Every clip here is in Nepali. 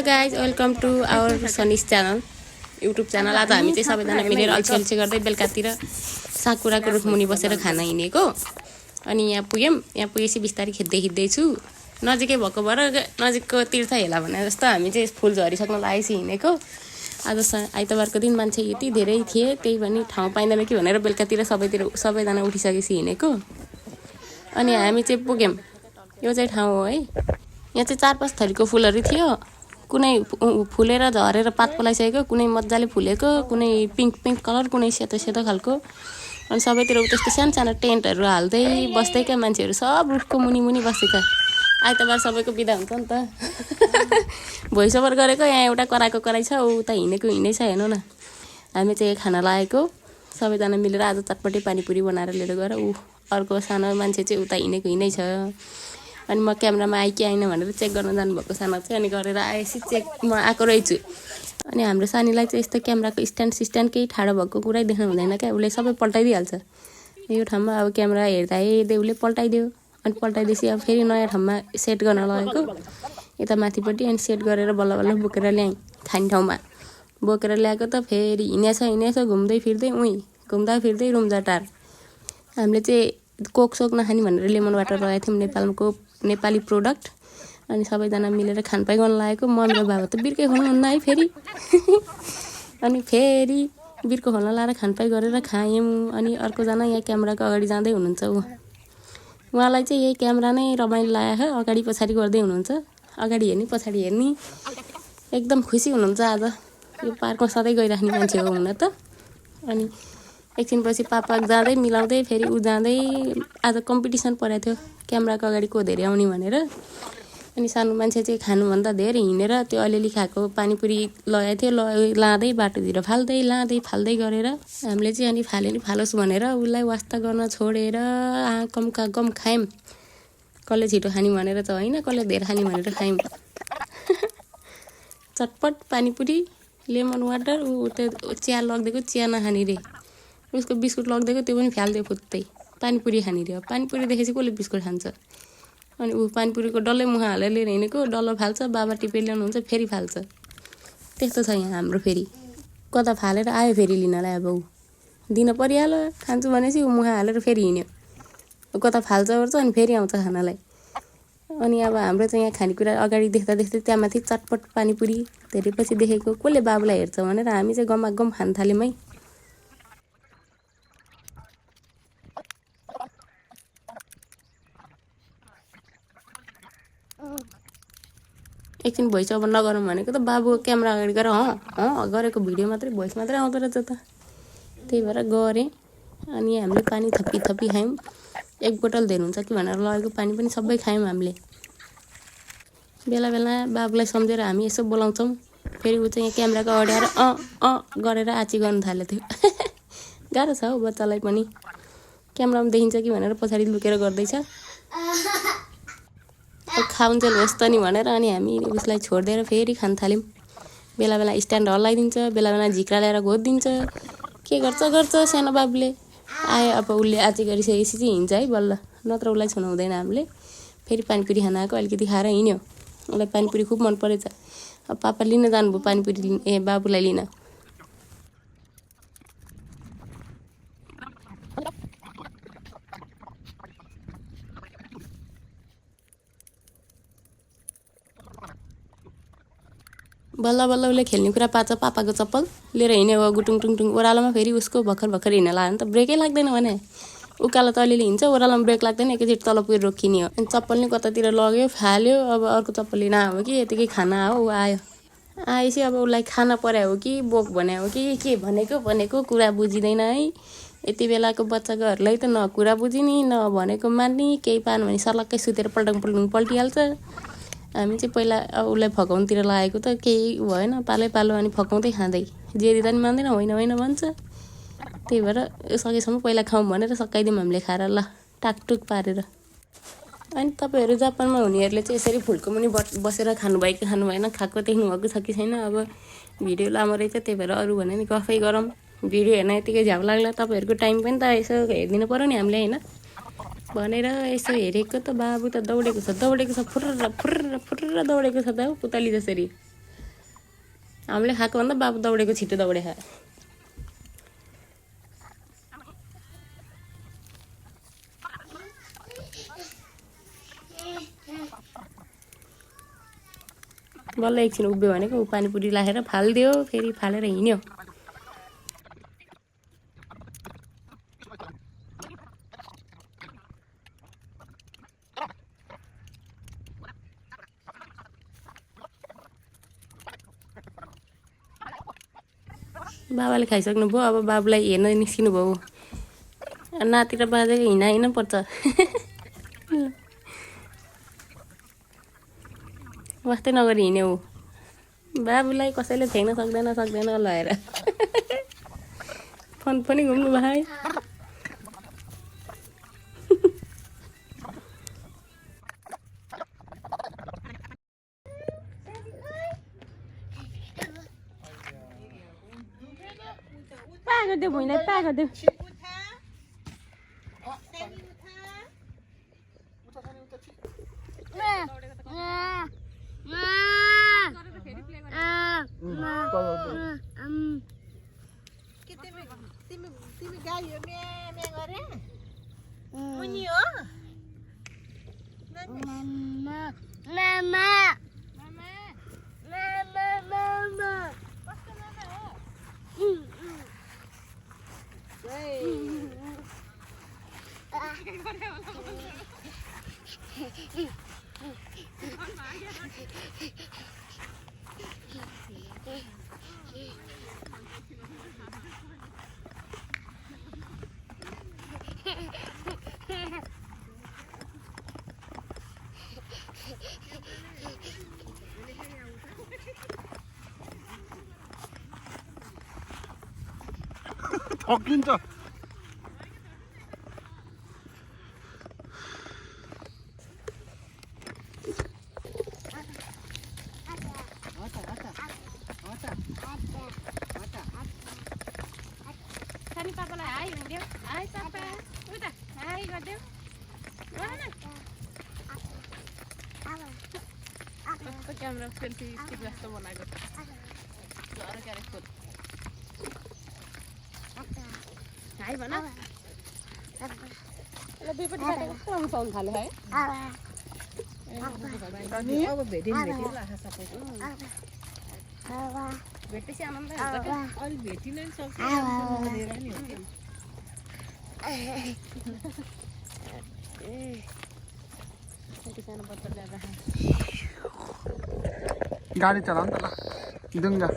Hello guys, welcome to our Sanish channel, YouTube channel. आज हामी चाहिँ सबैजना मिलेर अल्छी गर्दै बेलुकातिर साकुराको रुखमुनि बसेर खाना हिँडेको। अनि यहाँ पुगेपछि बिस्तारै खिच्दैछु। नजिकै भएको भएर नजिकको तीर्थ हेला भने जस्तो हामी चाहिँ फुल झरिसक्न लागेपछि हिँडेको। आज आइतबारको दिन मान्छे यति धेरै थिए, त्यही पनि ठाउँ पाइँदैन कि भनेर बेलुकातिर सबैजना उठिसकेपछि हिँडेको। अनि हामी चाहिँ पुग्यौँ। यो चाहिँ ठाउँ हो है। यहाँ चाहिँ 4-5 थरीको फुलहरू थियो। कुनै फुलेर झरेर पात पलाइसकेको, कुनै मजाले फुलेको, कुनै पिङ्क कलर, कुनै सेतो खालको। अनि सबैतिर त्यस्तो सानो टेन्टहरू हाल्दै बस्दैका मान्छेहरू सब रुखको मुनि बसेका। आइतबार सबैको बिदा हुन्छ नि त। भोइस ओभर गरेको यहाँ एउटा कराई छ, उता हिँडै छ। हेर्नु न, हामी चाहिँ खाना लागेको सबैजना मिलेर आज चटपटे पानीपुरी बनाएर लिएर गएर अर्को सानो मान्छे चाहिँ उता हिँडै छ। अनि म क्यामेरामा आएँ कि आइन भनेर चेक गर्न जानुभएको सानो चाहिँ, अनि गरेर आएपछि म आएको रहेछु। अनि हाम्रो सानीलाई चाहिँ यस्तो क्यामेराको स्ट्यान्ड केही ठाडो भएको कुरै देख्नु हुँदैन क्या, उसले सबै पल्टाइदिइहाल्छ। यो ठाउँमा अब क्यामेरा हेर्दै उसले पल्टाइदियो। अनि पल्टाइदिएपछि अब फेरि नयाँ ठाउँमा सेट गर्न लगेको यता माथिपट्टि। अनि सेट गरेर बल्ल बोकेर ल्याएँ खाने ठाउँमा। बोकेर ल्याएको त फेरि हिँडेछ घुम्दै फिर्दै रुम्जाटार। हामीले चाहिँ कोक नखाने भनेर लेमन वाटर लगाएको थियौँ, नेपाली प्रोडक्ट। अनि सबैजना मिलेर खानपाई गर्न लागेको। मम्मी र बाबा त बिर्कै खोल्नुहुन्न है फेरि। अनि फेरि बिर्को खोल्न लाएर खानपाई गरेर खायौँ। अनि अर्कोजना यहाँ क्यामेराको अगाडि जाँदै हुनुहुन्छ। उहाँलाई चाहिँ यही क्यामेरा नै रमाइलो लागेको, अगाडि पछाडि गर्दै हुनुहुन्छ। अगाडि हेर्ने पछाडि हेर्ने, एकदम खुसी हुनुहुन्छ। आज यो पार्कमा सधैँ गइराख्ने मान्छे हो हुन त। अनि एकछिनपछि पापा जाँदै मिलाउँदै फेरि जाँदै आज कम्पिटिसन परेको थियो क्यामेराको अगाडि को धेरै आउने भनेर। अनि सानो मान्छे चाहिँ खानुभन्दा धेरै हिँडेर त्यो अलिअलि खाएको पानीपुरी लगाएको थियो, लाँदै बाटोतिर फाल्दै गरेर हामीले चाहिँ अनि फालोस् भनेर उसलाई वास्ता गर्न छोडेर कम खायौँ। कसले छिटो खाने भनेर त होइन, कसले धेरै खाने भनेर खायौँ। चटपट पानीपुरी, लेमन वाटर, त्यो चिया लगिदिएको, चिया नखाने रे। उसको बिस्कुट लगिदिएको, त्यो पनि फ्यालिदियो फुत्तै। पानीपुरी खाने रे। पानीपुरी देखेपछि कसले बिस्कुट खान्छ। अनि पानीपुरीको डल्लै मुखा हालेर लिएर हिँडेको, डल्लो फाल्छ, बाबा टिपेर ल्याउनुहुन्छ फेरि फाल्छ। त्यस्तो छ यहाँ हाम्रो। फेरि कता फालेर आयो फेरि लिनलाई। अब दिन परिहाल्यो, खान्छु भनेपछि मुखा हालेर फेरि हिँड्यो। कता फाल्छ ओर्छ अनि फेरि आउँछ खानालाई। अनि अब हाम्रो चाहिँ यहाँ खानेकुरा अगाडि देख्दा त्यहाँ माथि चटपट पानीपुरी धेरै पछि देखेको, कसले बाबुलाई हेर्छ भनेर हामी चाहिँ गम खान थाल्यौँ है। एकछिन भोइस ओभर नगरौँ भनेको त बाबु क्यामेरा अगाडि गएर गरेको भिडियो मात्रै, भोइस मात्रै आउँदो रहेछ त। त्यही भएर गरेँ। अनि हामीले पानी थपी खायौँ। 1 बोतल धेरै हुन्छ कि भनेर लगेको पानी पनि सबै खायौँ हामीले। बेला बाबुलाई सम्झेर हामी यसो बोलाउँछौँ, फेरि ऊ चाहिँ यहाँ क्यामेराको अगाडि आएर गरेर आची गर्नु थालेको थियो। गाह्रो छ हौ बच्चालाई पनि, क्यामेरामा देखिन्छ कि भनेर पछाडि लुकेर गर्दैछ। खाउन्जेल होस् त नि भनेर अनि हामी उसलाई छोडिदिएर फेरि खान थाल्यौँ। बेला स्ट्यान्ड हल्लाइदिन्छ, बेला झिक्रा ल्याएर घोदिदिन्छ। के गर्छ सानो बाबुले। आयो अब उसले आची गरिसकेपछि चाहिँ हिँड्छ है बल्ल, नत्र उसलाई छुनु हुँदैन हामीले। फेरि पानीपुरी खान आएको, अलिकति खाएर हिँड्यो। उसलाई पानीपुरी खुब मन परेछ। अब पापा लिन जानुभयो पानीपुरी, बाबुलाई लिन। बल्ल उसले खेल्ने कुरा पाछ। पापाको चप्पल लिएर हिँड्यो गुटुङ ओह्रालोमा। फेरि उसको भर्खर हिँड्न लाग्यो भने त ब्रेकै लाग्दैन भने। उकालो त अलिअलि हिँड्छ, ओह्रालोमा ब्रेक लाग्दैन, एकैचोटि तल पुगेर रोकिने हो। अनि चप्पल नि कतातिर लग्यो, फाल्यो। अब अर्को चप्पल लिन आयो कि यतिकै खाना हो। ऊ आएपछि अब उसलाई खाना पर्या हो कि बोक भन्या हो कि के भनेको कुरा बुझिँदैन है। यति बेलाको बच्चाकोहरूलाई त न कुरा बुझिने, न भनेको मान्ने। केही पाएन भने सर्लक्कै सुतेर पल्टङ पल्टिहाल्छ। हामी चाहिँ पहिला अब उसलाई फकाउनुतिर लागेको त केही भएन, पालो अनि फकाउँदै खाँदै। जे दिँदा नि मान्दैन, होइन भन्छ। त्यही भएर सकेसम्म पहिला खाउँ भनेर सकाइदिउँ हामीले खाएर, ल टाकटुक पारेर। अनि तपाईँहरू जापानमा हुनेहरूले चाहिँ यसरी फुलको मुनि बसेर खानुभयो कि खानु भएन, खाएको देख्नुभएको छ कि छैन। अब भिडियो लामो रहेछ, त्यही भएर अरू भने नि गफै गरौँ। भिडियो हेर्न यतिकै झ्याउ लाग्ला। तपाईँहरूको टाइम पनि त यसो हेरिदिनु पऱ्यो नि हामीले होइन भनेर यसो हेरेको त बाबु त दौडेको छ फुर्र दौडेको छ त पुतली जसरी। हामीले खाएको भन्दा बाबु दौडेको छिटो दौडे खा बल्ल एकछिन उभियो भनेको ऊ पानीपुरी लाखेर फालिदियो फेरि फालेर हिँड्यो बाबाले खाइसक्नु भयो अब बाबुलाई हेर्न निस्किनु भयो नाति र बाजेको हिँड्न पर्छ वास्तै नगरी हिँड्यो ऊ बाबुलाई कसैले फेक्न सक्दैन लगाएर फोन पनि घुम्नु भाइ पागो भुइँलाई पागो देऊ तिमी गाई हो म्या गरे मुनि हो मम्मा मम्मा मम्मा मम्मा मम्मा कस्तो मम्मा हो थकिन्छ सानी पापालाई हाई भनिदेऊ हाई पापा उता हाई गरिदेऊ कस्तो क्यामेरा सेल्फी स्टिक जस्तो बनाएको जरा क्यारेक्टर हाई भन ल दुईपट्टि काटेको कस्तो राम्रो साउन्ड थाल्यो है अब भेटिन लाग्छ सबै भेटेपछि आनन्द हुन्छ क्या अलि भेटिन नि सक्छ लिएर नि हो कि सानो बच्चा ल्याएर गाडी चला नि त ल डुङ्गा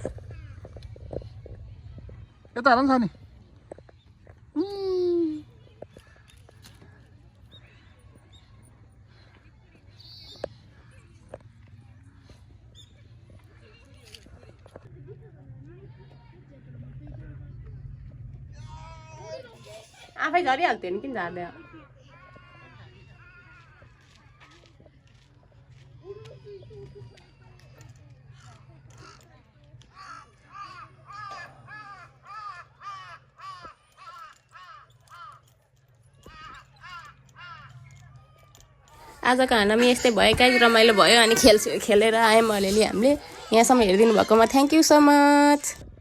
यता हेर न छ नि आफै झरिहाल्थ्यो नि किन झार्दैन आजको खानामा यस्तै भयो गाइस रमाइलो भयो अनि खेलेर आयौँ अलिअलि हामीले यहाँसम्म हेरिदिनु भएकोमा थ्याङ्क यू सो मच